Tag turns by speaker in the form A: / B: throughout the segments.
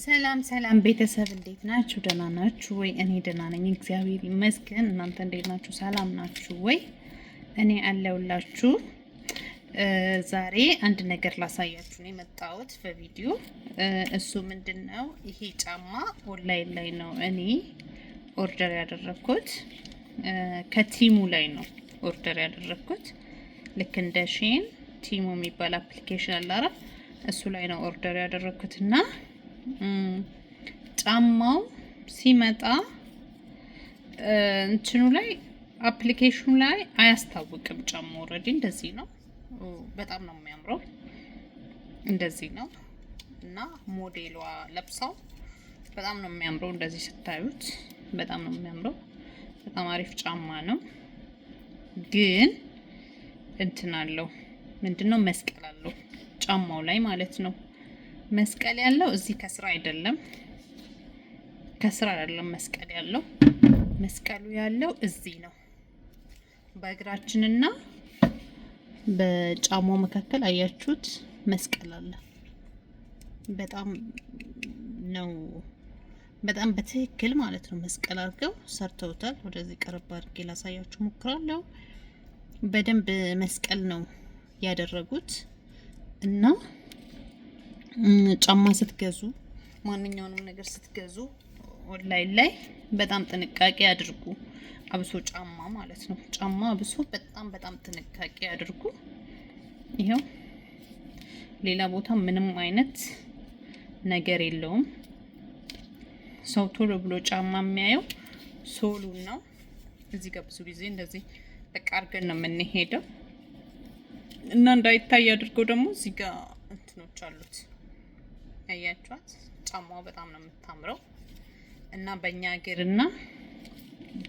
A: ሰላም ሰላም ቤተሰብ እንዴት ናችሁ? ደህና ናችሁ ወይ? እኔ ደህና ነኝ፣ እግዚአብሔር ይመስገን። እናንተ እንዴት ናችሁ? ሰላም ናችሁ ወይ? እኔ አለሁላችሁ። ዛሬ አንድ ነገር ላሳያችሁ ነው የመጣሁት በቪዲዮ። እሱ ምንድን ነው? ይሄ ጫማ ኦንላይን ላይ ነው እኔ order ያደረግኩት፣ ከ Temu ላይ ነው order ያደረግኩት። ልክ እንደ Shein Temu የሚባል application አለ አይደል? እሱ ላይ ነው order ያደረግኩት እና ጫማው ሲመጣ እንትኑ ላይ application ኑ ላይ አያስታውቅም። ጫማው already እንደዚህ ነው። በጣም ነው የሚያምረው። እንደዚህ ነው እና ሞዴሏ ለብሳው በጣም ነው የሚያምረው። እንደዚህ ስታዩት በጣም ነው የሚያምረው። በጣም አሪፍ ጫማ ነው። ግን እንትን አለው፣ ምንድነው፣ መስቀል አለው ጫማው ላይ ማለት ነው። መስቀል ያለው እዚህ ከስር አይደለም፣ ከስር አይደለም መስቀል ያለው፣ መስቀሉ ያለው እዚህ ነው። በእግራችንና በጫማው መካከል አያችሁት? መስቀል አለ። በጣም ነው፣ በጣም በትክክል ማለት ነው መስቀል አድርገው ሰርተውታል። ወደዚህ ቀረብ አድርጌ ላሳያችሁ ሞክራለሁ። በደንብ መስቀል ነው ያደረጉት እና ጫማ ስትገዙ፣ ማንኛውንም ነገር ስትገዙ ኦንላይን ላይ በጣም ጥንቃቄ አድርጉ። አብሶ ጫማ ማለት ነው። ጫማ አብሶ በጣም በጣም ጥንቃቄ አድርጉ። ይኸው ሌላ ቦታ ምንም አይነት ነገር የለውም። ሰው ቶሎ ብሎ ጫማ የሚያየው sole ኡን ነው። እዚህ ጋር ብዙ ጊዜ እንደዚህ በቃ አድርገን ነው የምንሄደው እና እንዳይታይ አድርገው ደግሞ እዚህ ጋር እንትኖች አሉት። ያያችኋት ጫማዋ በጣም ነው የምታምረው እና በእኛ እግርና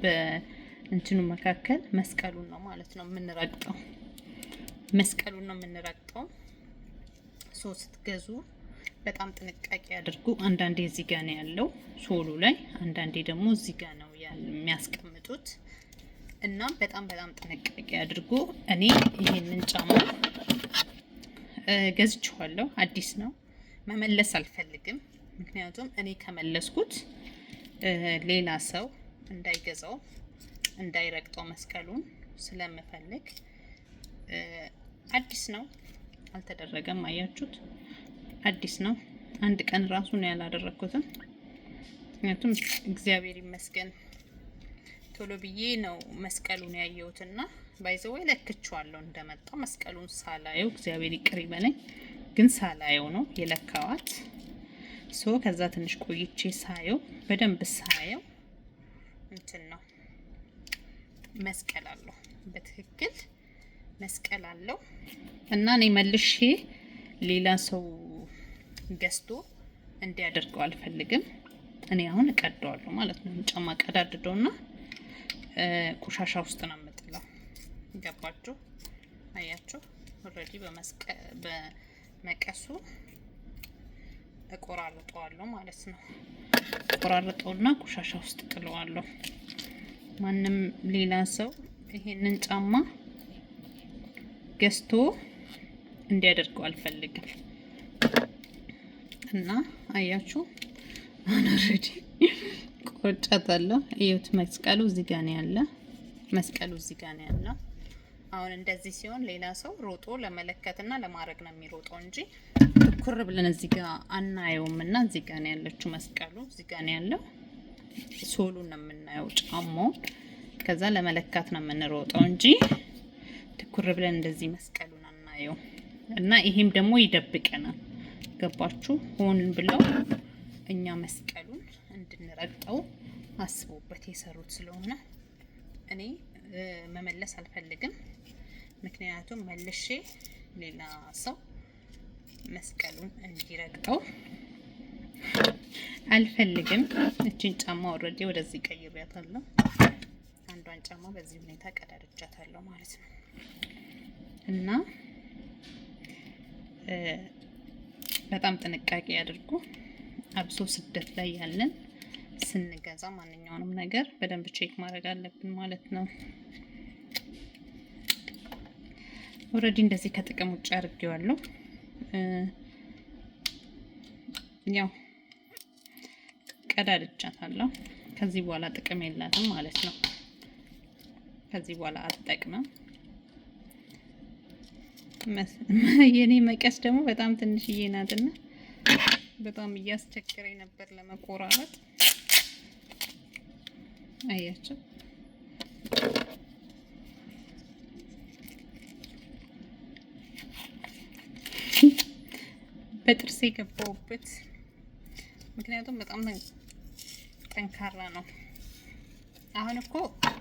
A: በእንትኑ መካከል መስቀሉን ነው ማለት ነው የምንረግጠው። መስቀሉን ነው የምንረግጠው። So ስትገዙ በጣም ጥንቃቄ አድርጉ። አንዳንዴ እዚህ ጋ ነው ያለው sole ኡ ላይ፣ አንዳንዴ ደግሞ እዚህ ጋ ነው የሚያስቀምጡት እና በጣም በጣም ጥንቃቄ አድርጉ። እኔ ይሄንን ጫማ ገዝቼዋለሁ። አዲስ ነው። መመለስ አልፈልግም። ምክንያቱም እኔ ከመለስኩት ሌላ ሰው እንዳይገዛው፣ እንዳይረግጠው መስቀሉን ስለምፈልግ። አዲስ ነው፣ አልተደረገም። አያችሁት? አዲስ ነው። አንድ ቀን ራሱ ነው ያላደረግኩትም። ምክንያቱም እግዚአብሔር ይመስገን ቶሎ ብዬ ነው መስቀሉን ያየሁትና by the way ለክቼዋለሁ እንደመጣ መስቀሉን ሳላየው፣ እግዚአብሔር ይቅር ይበለኝ፣ ግን ሳላየው ነው የለካዋት። So ከዛ ትንሽ ቆይቼ ሳየው፣ በደንብ ሳየው እንትን ነው፣ መስቀል አለው፣ በትክክል መስቀል አለው እና እኔ መልሼ ሌላ ሰው ገዝቶ እንዲያደርገው አልፈልግም። እኔ አሁን እቀደዋለሁ ማለት ነው። ጫማ ቀዳድደውና ቆሻሻ ውስጥ ነው የምጥለው። ገባችሁ? አያችሁ? Already በመቀሱ እቆራርጠዋለሁ ማለት ነው። እቆራርጠውና ቆሻሻ ውስጥ ጥለዋለሁ። ማንም ሌላ ሰው ይሄንን ጫማ ገዝቶ እንዲያደርገው አልፈልግም። እና አያችሁ፣ አሁን already ቆርጫታለሁ። እዩት፣ መስቀሉ እዚህ ጋር ነው ያለ። መስቀሉ እዚህ ጋር ነው ያለው። አሁን እንደዚህ ሲሆን ሌላ ሰው ሮጦ ለመለከትና ለማድረግ ነው የሚሮጠው እንጂ ትኩር ብለን እዚህ ጋር አናየውም። እና እዚህ ጋር ነው ያለችው፣ መስቀሉ እዚህ ጋር ነው ያለው። Sole ኡን ነው የምናየው ጫማው። ከዛ ለመለካት ነው የምንሮጠው እንጂ ትኩር ብለን እንደዚህ መስቀሉን አናየው። እና ይሄም ደግሞ ይደብቀናል። ገባችሁ? ሆን ብለው እኛ መስቀሉን እንድንረግጠው አስቦበት የሰሩት ስለሆነ እኔ መመለስ አልፈልግም። ምክንያቱም መልሼ ሌላ ሰው መስቀሉን እንዲረግጠው አልፈልግም። እችን ጫማ already ወደዚህ ቀይሬያታለሁ። አንዷን ጫማ በዚህ ሁኔታ ቀዳድጃታለሁ ማለት ነው እና በጣም ጥንቃቄ አድርጉ። አብሶ ስደት ላይ ያለን ስንገዛ ማንኛውንም ነገር በደንብ check ማድረግ አለብን ማለት ነው። Already እንደዚህ ከጥቅም ውጭ አድርጌዋለሁ። ያው ቀዳድቻታለሁ። ከዚህ በኋላ ጥቅም የላትም ማለት ነው። ከዚህ በኋላ አትጠቅምም። የኔ መቀስ ደግሞ በጣም ትንሽዬ ናትና በጣም እያስቸገረኝ ነበር ለመቆራረጥ። አያቸው በጥርሴ የገባውበት ምክንያቱም በጣም ጠንካራ ነው። አሁን እኮ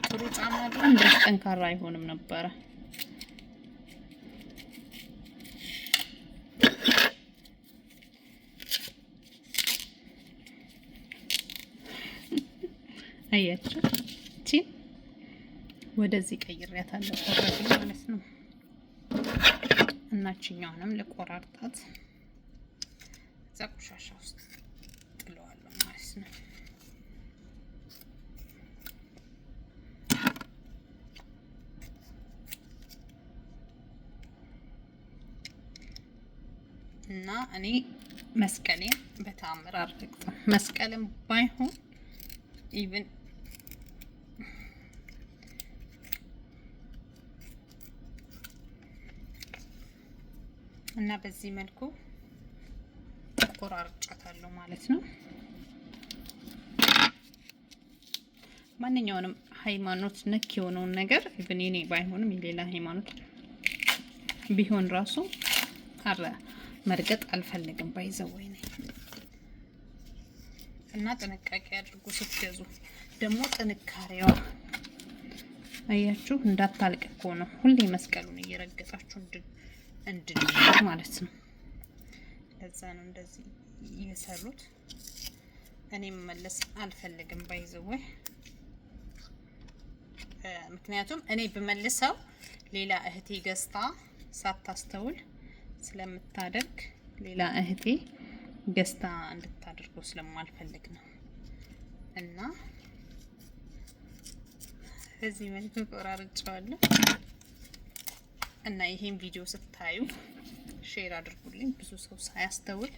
A: ጥሩ ጫማ ቢሆን እንደዚህ ጠንካራ አይሆንም ነበረ። አያችሁ እቺ ወደዚህ ቀይሬያታለሁ already ማለት ነው። እናችኛውንም ልቆራርጣት እዛ ቆሻሻ ውስጥ ጥለዋለሁ ማለት ነው። እና እኔ መስቀሌን በተአምር አልረግጥም። መስቀልም ባይሆን even እና በዚህ መልኩ ቆራርጫታለሁ ማለት ነው። ማንኛውንም ሃይማኖት ነክ የሆነውን ነገር even የኔ ባይሆንም የሌላ ሃይማኖት ቢሆን ራሱ አረ መርገጥ አልፈልግም። By the way ነኝ እና ጥንቃቄ አድርጉ ስትገዙ። ደግሞ ጥንካሬዋ አያችሁ እንዳታልቅ እኮ ነው። ሁሌ መስቀሉን እየረገጣችሁ እንድንኖር ማለት ነው። ለዛ ነው እንደዚህ የሰሩት። እኔ መመለስ አልፈልግም by the way፣ ምክንያቱም እኔ ብመልሰው ሌላ እህቴ ገዝታ ሳታስተውል ስለምታደርግ ሌላ እህቴ ገዝታ እንድታደርገው ስለማልፈልግ ነው። እና በዚህ መልኩ ቆራርጬዋለሁ። እና ይሄን ቪዲዮ ስታዩ share አድርጉልኝ። ብዙ ሰው ሳያስተውል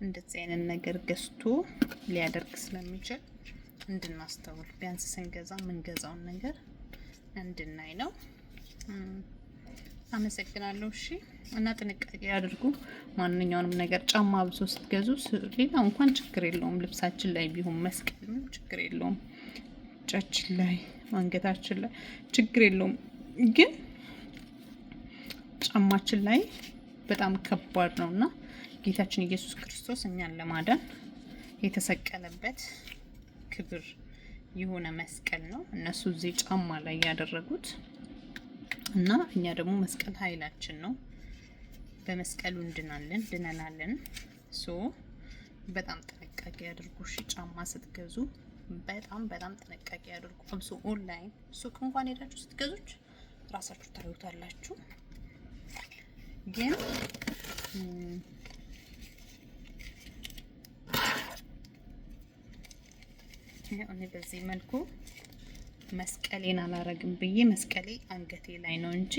A: እንደዚህ አይነት ነገር ገዝቶ ሊያደርግ ስለሚችል እንድናስተውል ቢያንስ ስንገዛ የምንገዛውን ነገር እንድናይ ነው። አመሰግናለሁ። እሺ፣ እና ጥንቃቄ አድርጉ። ማንኛውንም ነገር ጫማ አብሶ ስትገዙ፣ ሌላው እንኳን ችግር የለውም። ልብሳችን ላይ ቢሆን መስቀል ምንም ችግር የለውም። እጃችን ላይ፣ አንገታችን ላይ ችግር የለውም። ግን ጫማችን ላይ በጣም ከባድ ነው እና ጌታችን ኢየሱስ ክርስቶስ እኛን ለማዳን የተሰቀለበት ክብር የሆነ መስቀል ነው። እነሱ እዚህ ጫማ ላይ ያደረጉት እና እኛ ደግሞ መስቀል ኃይላችን ነው። በመስቀሉ እንድናለን ድነናለን። So በጣም ጥንቃቄ አድርጉ። እሺ፣ ጫማ ስትገዙ በጣም በጣም ጥንቃቄ አድርጉ። አብሶ ኦንላይን ሱቅ እንኳን ሄዳችሁ ስትገዙች ራሳችሁ ታዩታላችሁ። ግን እኔ በዚህ መልኩ መስቀሌን አላረግም ብዬ መስቀሌ አንገቴ ላይ ነው እንጂ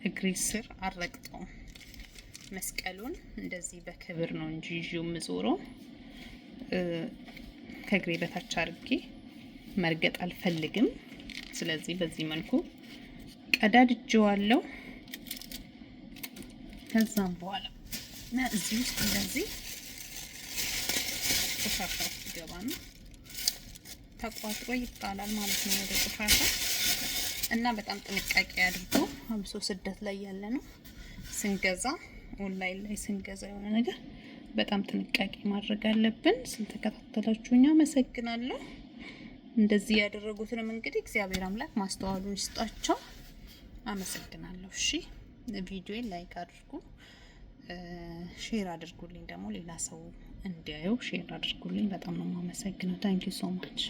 A: እግሬ ስር አልረግጠውም። መስቀሉን እንደዚህ በክብር ነው እንጂ ይዤው የምዞረው ከእግሬ በታች አድርጌ መርገጥ አልፈልግም። ስለዚህ በዚህ መልኩ ቀዳድጄዋለሁ። ከዛም በኋላ እና እዚህ ውስጥ እንደዚህ ቆሻሻ ውስጥ ይገባ ነው ተቋጥሮ ይጣላል ማለት ነው ወደ ቆሻሻ። እና በጣም ጥንቃቄ አድርጎ አብሶ ስደት ላይ ያለ ነው ስንገዛ፣ ኦንላይን ላይ ስንገዛ የሆነ ነገር በጣም ጥንቃቄ ማድረግ አለብን። ስለተከታተላችሁኝ አመሰግናለሁ። እንደዚህ ያደረጉትንም እንግዲህ እግዚአብሔር አምላክ ማስተዋሉን ይስጣቸው። አመሰግናለሁ። እሺ፣ ቪዲዮን like አድርጉ፣ share አድርጉልኝ፣ ደግሞ ሌላ ሰው እንዲያየው share አድርጉልኝ። በጣም ነው የማመሰግነው። Thank you so much።